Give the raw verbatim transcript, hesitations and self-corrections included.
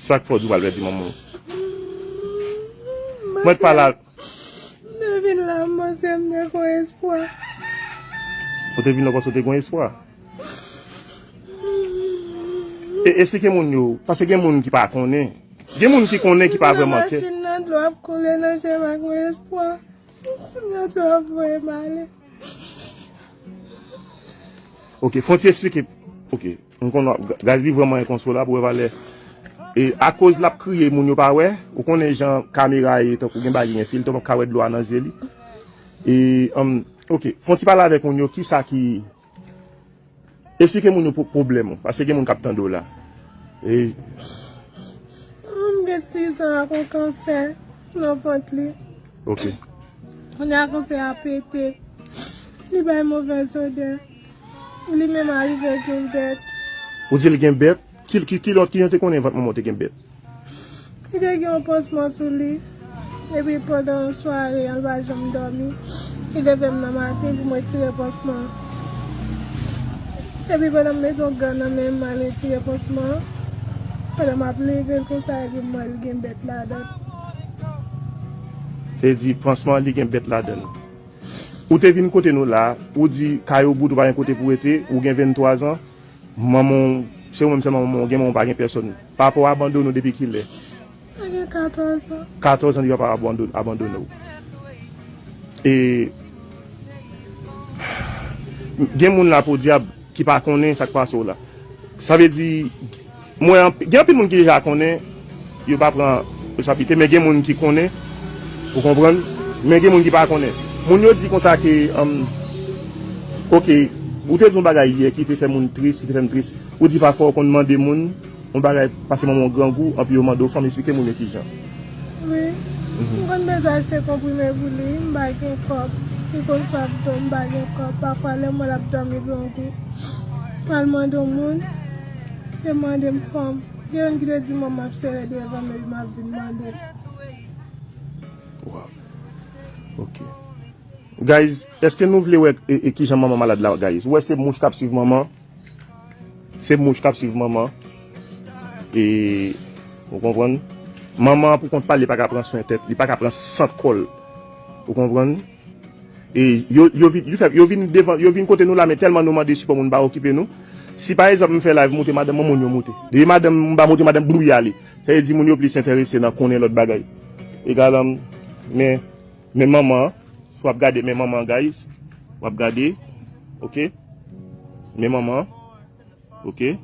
Sa k fè w di w pral pèdi manman w? Mwen te pale a. M te vin la, m panse m te gen espwa. Ou te vin la paske w te gen espwa? E, eksplike moun yo, paske gen moun ki pa konnen. Gen moun ki konnen, ki pa vrèman kè. Machin nan, dlo ap koule nan je m ak yon espwa. Kounye a, dlo ap voye m ale. Ok, fè yon ti eksplike. Ok, m konn w ap, guys, li vrèman enkonsolab, ou wè valè. E akoz l ap kriye, moun yo pa wè, ou konnen jan kamera ye, tankou gen bagay gen filtè, w p ap ka wè dlo a nan zye li. E, um, ok, fè yon ti pale avèk moun yo, kisa ki, eksplike moun yo pwo-, pwoblèm ou, paske gen moun k ap tande w la. E, M gen sis an ak yon kansè nan vant li. Ok. Kounye a kansè a pete. Li bay movèz odè. Li menm arive gen bèt. Ou di l gen bèt? Ki, ki, ki lòt, ki jan te konnen vant manman w te gen bèt? Li te gen yon pansman sou li. Epi pandan sware an, l pa janm dòmi. Li leve m nan maten pou m retire pansman an. Epi pandan m mete yon gan nan men m, m al retire pansman an. Pandan m ap leve l konsa, epi m wè l gen bèt ladan l. Se di pansman an, li gen bèt ladan l. Ou te vin kote nou la, ou di kay ou bout, ou pa gen kote pou rete, ou gen venntwa zan. Manman w, se ou menm sèlman manman w gen, manman w pa gen pèsòn. Papa w abandone w depi kilè? Mwen gen katòz an. Katòz an depi papa w abandone, abandone w. E gen moun la podyab ki pa konnen sa k pase w la. Sa vle di, mwen, anp-, gen anpil moun ki deja konnen, yo pa pran responsablite, men gen moun ki konnen, ou konprann? Men gen moun ki pa konnen. Moun yo di konsa ke, um, ok, ou te di yon bagay yè ki te fè moun tris, ki te fè m tris. Ou di pafwa ou konn mande moun yon bagay, paske manman w grangou, anpi yo mande w fanm, eksplike moun yo kijan. Wi. M konn bezwen achte konprime pou li, m pa gen kòb. Li konn swaf dlo, m pa gen kòb. Pafwa, lè m wè l ap dòmi grangou, m al mande yon moun, yo mande m fanm. Gen youn ki te di manman ap sere devan m, epi m ap vin mande l. Wow. Ok. Guys, èske nou vle wè e, e kijan manman malad la, guys? Ou wè se mouch k ap swiv manman. Se mouch k ap swiv manman. E, ou konprann? Manman an pou kont pa l, li pa ka pran swen tèt, li pa ka pran sant kò l. Ou konprann? E yo, yo vin, yo fè, yo vin devan, yo vin kote nou la, men tèlman nou mande sipò, moun pa okipe nou. Si pa egzanp m fè live, montre madanm mwen, moun yo monte. Depi madanm, m pa montre madanm, blouy ale. Sa vle di moun yo plis enterese nan konnen lòt bagay. Egal, um, men, men manman an, si w ap gade, men manman an, guys. W ap gade, ok? Men manman an, ok?